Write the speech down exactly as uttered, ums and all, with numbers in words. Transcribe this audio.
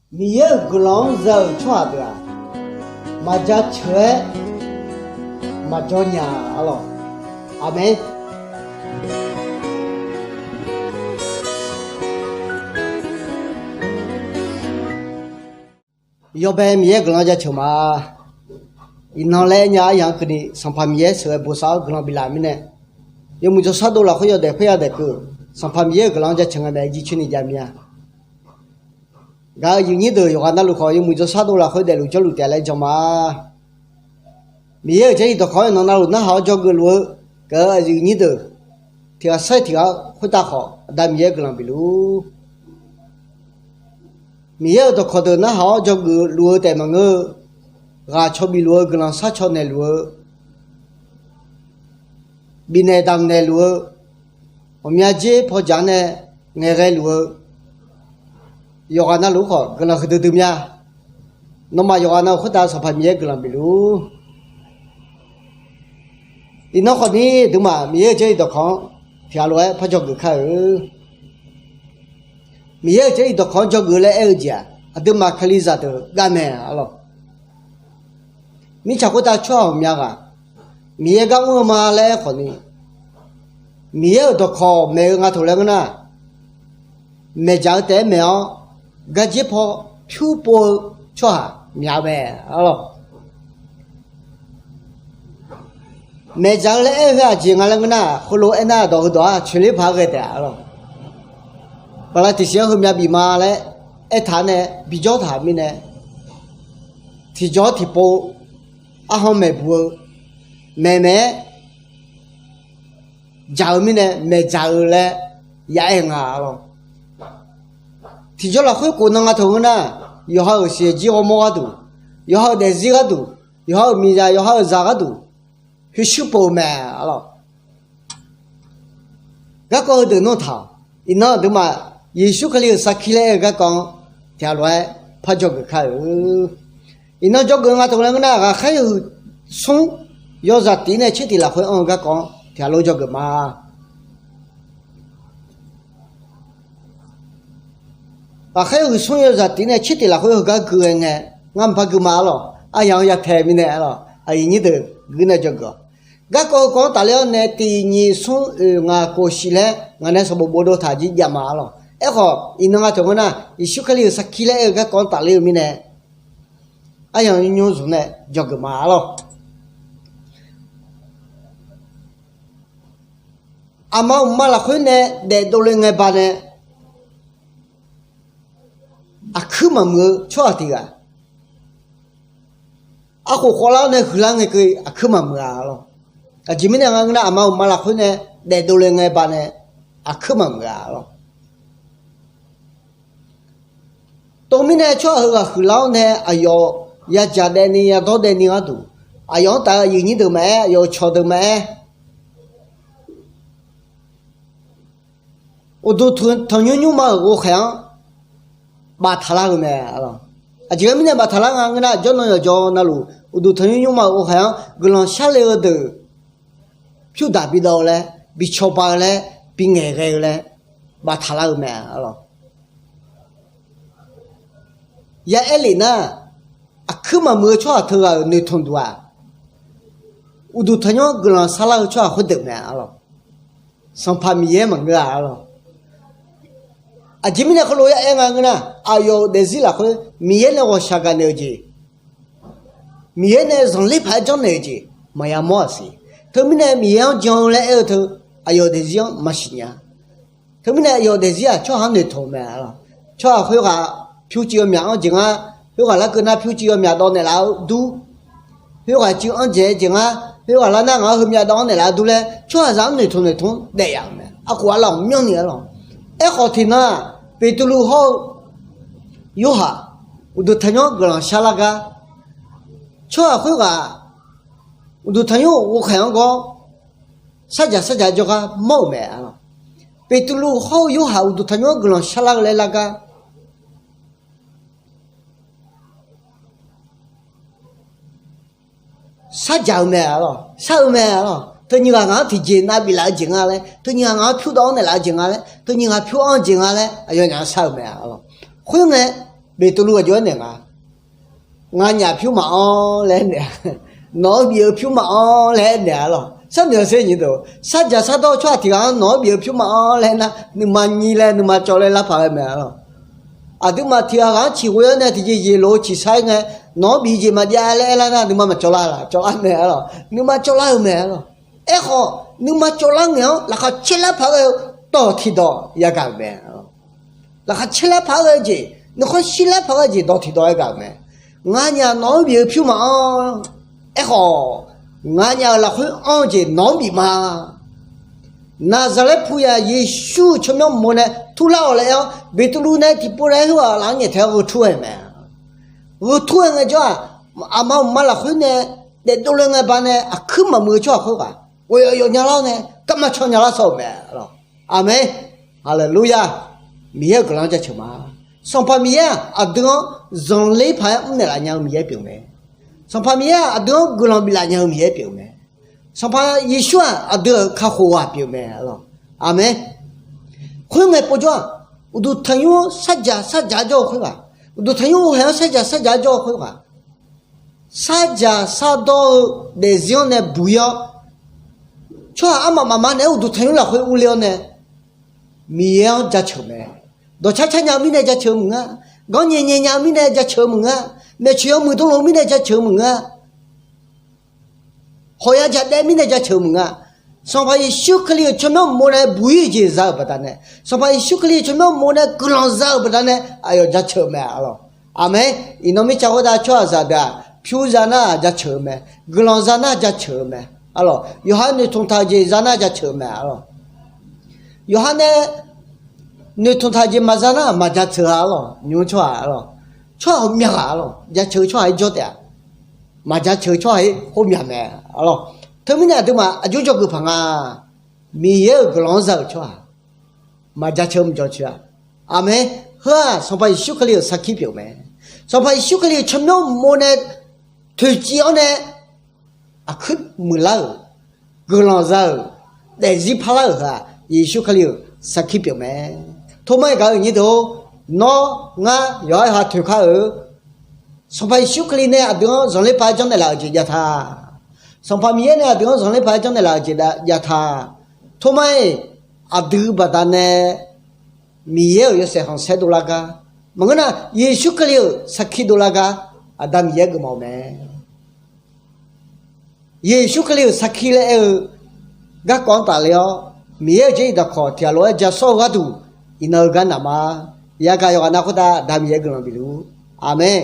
Miqyaer-euq guiqlanq-anr za-euq tsawrhaq deuq-aq, maqjaceuq-aer maqjawr nya-a lawq. Aqmeq. Yawbae Miqyaer guiqlanq jaceuq ma. Iqnan laer aernya-a, aryamq-anr keuvni Sanqpaq Miqyaer sheuqghae bosav-awr guiqlanq biflaf mirnae, yawmuiq jawrshar dov lafkhoer yawdaef khoer yadaef keuv Sanqpaq Miqyaer-euq guiqlanq jaceuq ngae mae, jircoer ni jav mir-a. Gaq-euq aqyuif nyir deuq yawqghaq navluf khawf, yawmuiq jawrshar dov lafkhoer daefluf jawrluf taef laer jan ma. Miqyaer-euq jarlif dawqkawq-anr iqnan navluf narhaq-awr dzawgeuf luf-eu, gaq-euq aqyuif nyir deuq tiq ghaq sar-iq tiq ghaq khoertav khawf, Aqda Miqyaer guiqlanq bifluf-ur. Miqyaer-euq dawqkawq deuq narhaq-awr dzawgeuf luf-eu taef maqngeur-eu, ghaq caw bif luf-eu, guiqlanq sharcaw naeqluf-eu, bifnaeq damqnaeq luf-eu, ghawqmya dzer paw dzaq-anr nae ngaeqghae luf-eu, yawqghaq navluf-ur khawf guiqlanq huiqdui dui mya. Nawmaf yawqghaq navluf khoertav Sanqpaq Miqyaer guiqlanq bifluf-ur. Iqnan khawfni aqduimaf Miqyaer-euq jarlif dawqkawq-anr tiq ghaq lof-aer par dzawgeuf kar-eu. Miqyaer-euq jarlif dawqkawq-anr dzawgeuf laer aer-eu jeq-aq, aqduimaf Kalizaq deuq gavmae-a lawq. Mirtsaq khoertav tsawrhaq ghawqmya ghaq Miqyaer gar mr-eu ma laer aer khawfni, Miqyaer-euq dawqkawq maeq-eu nga taq laer ngeur nar, maeqdzaq-eu taef-aer maeq-awr, gardzer paw pyur pov-eu tsawrhaq myaq-eu mae-a lawq. Maeqdzaq-eu laer aer-eu heu aqjeq nga laer ngeur nar, heulof aernar dawq heudawq-aq coeqler paq-aer ghae taef-a lawq. Baqlaq tiqsiq-anr heumya bif ma laer aertaq-anr nae bijawr taq mirnae, tiqjawr tiqpov arhan maeqbuq-eu, maeqmaeq-aer dzaq-eu mirnae maeqdzaq-eu laer ya aer nga-a lawq. Tiqjawr lafkhoer khof nan nga taq ngeur nar, yawqha-euq siqjir ghawrmawr gharduq, yawqha-euq daefzir gharduq, yawqha-euq miqzaq yawqha-euq zaq gharduq, hoeqshuir pov-eu mae-a lawq. Garkawv heudeuq nawr taq-awq. Iqnan aqduimaf Yeqsur Kali-euq sarkir laer aer-eu garkawv-anr tiq ghaq lof-aer par dzawgeuf kar-eu. Iqnan dzawgeuf nga taq laer ngeur nar, ghaqkhaer huiq smr yawzaq tiq nae tser tiq lafkhoer anr-eu garkawv-anr tiq ghaq lof dzawgeuf ma. Ghaqkhaer huiq smr yawzaq tiq nae tser tiq lafkhoer heugar gui-aer ngae, ngar mqpar gui ma-a lawq. Aryamq-anr ya tae mirnae-a lawq. Aqyuif nyir deuq gui nae dzawgeuf-awq. Garkawv heukawv-anr tafler-awr nae tiq nyiq smr oeq ngaq kof shif laer ngaq nae sanqbof bofdov taq jir jav ma-a lawq. Aerkhawf iqnan nga taq ngeur nar, Yeqsur Kali-euq sarkir laer aer-eu garkawv-anr tafler-eu mirnae, aryamq nymr nymr zmq nae dzawgeuf ma-a lawq. Aqma uqma lafkhoer nae daefdov le ngae banae, aqkuir maqmuiq-eu tsawrhaq tiq ghaq, arkhof khawvlar-awr nae huiqlar ngae keuv aqkuir maqmuiq-a lawq. Aqjeq mirnae nga ngeur nar, aqma uqma lafkhoer nae daefdov le ngae banae aqkuir maqmuiq-a lawq. Tov mirnae tsawrhaq heughaq huiqlar-awr nae aqyawf yadzaq daefni yadawr daefni gharduq, aqyawf-anr taf-eu aqyuif nyir deuq maqaer, aqyawf-euq cawq deuq maqaer, uqduq tanqnymr nymrma-euq ghovkhaeq-anr baftaqlar-eu mae-a lawq. Aqjeq mirnae baftaqlar nga ngeur nar, jawrnan yawqjawr navluf uqduq tanqnymr nymrma-euq ghovkhaeq-anr guiqlanq sharle-eu deuq pyurdaq bidawv-eu laer, bi cawba-eu laer, bi ngaeqghae-eu laer baftaqlar-eu mae-a lawq. Ya aer lef nar, aqkuir maqmuiq-eu tsawrhaq teughaq-euq noeqtmq duq-aq, uqduq tanqnymr guiqlanq sarlar-eu tsawrhaq khoerdeuq mae-a lawq. Sanqpaq Miqyaer maqngeur-a lawq. Aqjeq mirnae heulof-aer aer nga ngeur nar, aqyawf-euq daefzir lafkhoer Miqyaer nae ghawqshaq gaqnaeq-eu jeq, Miqyaer nae zanqler paq-aer janrnaeq-eu jeq maqya mawr-aq siq. Teumirnae Miqyaer-anr jan-eu laer aer-eu teu, aqyawf daefzir-anr maqsiq nya. Teumirnae aqyawf daefzir-aq tsawrhaq-anr noeqtmq-eu mae-a lawq. Tsawrhaq khoerghaq pyur cuiv-eu myaq anr jeq nga, khoerghaq larkeuv nar pyur cuiv-eu myaq dawv naeqlaf-eu dur, khoerghaq cuiv anr dzaeq-eu jeq nga, khoerghaq lar nar ngaq-anr heumyav dawv-anr naeqlaf-eu dur laer tsawrhaqzaq-anr noeqtmq noeqtmq-anr daef yaf-euq mae. Aqkhof aqlaf ghawqmyanrni-a lawq. Aerkhawf tiqnan-aq, Beqtuvluv hawr-eu Yorhaq uqduq tanqnymr guiqlanq sharlar gar, tsawrhaq khoerghaq uqduq tanqnymr ghovkhaeq-anr gawr sarjaq sarjaq jawrgar mawr-euq mae-a lawq. Beqtuvluv hawr-eu Yorhaq uqduq tanqnymr-anr guiqlanq sharlar-eu laer lar gar sarjaq-eu mae-a lawq. Shar-eu mae-a lawq. Teunyiq ghaq ngaq-anr tiqjeq nav biflaf-eu jeq nga laer, teunyiq ghaq ngaq-anr pyur dawv-anr naeqlaf-eu jeq nga laer, teunyiq ghaq pyur anr-eu jeq nga laer, aqyawfnyaf-anr shar-eu mae-a lawq. Khoerngae, Beqtuvluv aqjox-aer naeq nga, nganyaf pyur maqanr laer aernaeq-a, nawq-anr bif-eu pyur maqanr laer aernaeq-a lawq. Sharnoeq-a sher nyi deuq, sarjaq sardawr-eu tsawrhaq tiq ghaq-anr nawq-anr bif-eu pyur maqanr laer aernar, nuima nyir laer nuima cawv laer lar paq-aer mae-a lawq. Aqduimaf tiq ghaq ghaq-anr ciqghoe-awr nae tiqjeq jeq lof-eu ciqsar-ir ngae, nawq-anr bif jeq maqjav laer aerlar nar, nuima maqcawv lar laf? Cawv lar mae-a lawq. Nuima cawv lar-eu mae-a lawq. Aerkhawf, nuima cawv lar ngaeq-anr laqkhaq caer lar paq-aer ghae-eu dawq tiqdawq yagaq-euq mae. Laqkhaq caer lar paq-aer ghae-eu jeq, nuikhanr shir lar paq-aer ghae-eu jeq dawq tiqdawq yagaq-euq mae. Nganyaf nawq-anr bif-eu pyur maqanr. Aerkhawf, nganyaf-euq lafkhoer anr-eu jeq nawq-anr bif ma. Naqzaqlaer puq yaf Yeqsur-euq tsawrmyanr uqmov nae turlar-awq laer aer-awr, Beqtuvluv nae tiqpov nae khoerghaq laf-anr nyaeftaeq-awr gheu tur-aer mae. Gheu tur-aer ngaejawr-aq, aqma uqma lafkhoer nae daefdov le ngae baqdanae aqkuir maqmuiq-eu tsawrhaq khoerghaq ghoeq yawf yawf nyalar-awr nae garma caw nyalar sawr-euq mae lawq. Aqmeq. Haleluya. Miqyaer-euq guiqlanq-anr jaceuq ma. Sanqpaq Miqyaer-aq aqdui-anr zanqler paq-aer mrnaeq laf nya-eu Miqyaer pyeuf mae. Sanqpaq Miqyaer-aq aqdui-anr guiqlanq biflaf nya-eu Miqyaer pyeuf mae. Sanqpaq Yeqsur-aq aqdui-euq kakhof ghaq pyeuf mae lawq. Aqmeq. Khoerngae povjawr-aq, uqduq tanqnymr-anr sarjaq sarjaq-aer jawr-eu khoerghaq, uqduq tanqnymr ghovhaeq-anr sarjaq sarjaq-aer jawr-eu khoerghaq, sarjaq sardawr-eu daefzir-anr nae buq-ir-awr, tsawrhaq armaf mafma naeq-aer uqduq tanqnymr lafkhoer urler-awr nae Miqyaer-anr jaceuq mae. Dawqcar car nya-eu mirnae jaceuq-eu maqngeur-a. Ganr nyae nyae nya-eu mirnae jaceuq-eu maqngeur-a. Maeqtsoeq yawmuiq dmloq-eu mirnae jaceuq-eu maqngeur-a. Hawq ya jaqdaev mirnae jaceuq-eu maqngeur-a. Sanqpaq Yeqsur Kali-euq tsawrmyanr uqmov nae buq-ir-eu jeq za-euq baqdanae, Sanqpaq Yeqsur Kali-euq tsawrmyanr uqmov nae guiqlanq za-euq baqdanae aqyawf jaceuq-eu mae lawq. Aqmeq. Iqnan mirtsaq khoertav tsawrhaqzaq deuq-aq, pyur za nar-aq jaceuq-eu mae. Guiqlanq za nar jaceuq-eu mae. Arlawq, yawqha noeqtmq taq-eu jeq za nar jaceuq-eu mae. Arlawq, yawqha nae noeqtmq taq-eu jeq maqza nar maqjaceuq-a. Arlawq, nymq-mr tsawrhaq, arlawq, tsawrhaq ghawqmya ghaq, arlawq, jaceuq-eu tsawrhaq-ir jawr taef-a. Maqjaceuq-eu tsawrhaq-ir khoermya mae. Arlawq, teumirnae aqduimaf aqjox jawrgeuf paq nga. Miqyaer-euq guiqlanq-anr za-euq tsawrhaq maqjaceuq-eu maqjawq coeq-a. Aqmeq. Heu-aq Sanqpaq Yeqsur Kali-euq sarkir pyeuf mae. Sanqpaq Yeqsur Kali-euq tsawrmyanr uqmov nae toeqciv-awr nae aqkuir muiqlar-euq, guiqlanq za-euq, daefzir parlar-euq heu-aq Yeqsur Kali-euq sarkir pyeuf mae. Tormar-iq gaq-eu nyir deuq-or, nawr ngar yawqha yawqha toeqkar-eu Sanqpaq Yeqsur Kali nae aqdui-anr zanqler paq-aer janrnaeq laf-euq jeq jav ta. Sanqpaq Miqyaer nae aqdui-anr zanqler paq-aer janrnaeq laf-euq jeq jav ta. Tormar-iq aqdui baqdanae Miqyaer-euq yawshaef khanqsaer dovlar gar, maqngeur nar Yeqsur Kali-euq sarkir dovlar gar, Aqda Miqyaer geufmawf-eu mae. Yeqsur Kali-euq sarkir laer aer-eu garkawv-anr tafler-awr, Miqyaer-euq jarlif dawqkawq tiqghaq lof-aer ja sawr-eu gharduq, iqnan-eu gar naq ma. Yagaq yawqghaq nav khoertav Aqda Miqyaer guiqlanq bifluf-ur. Aqmeq.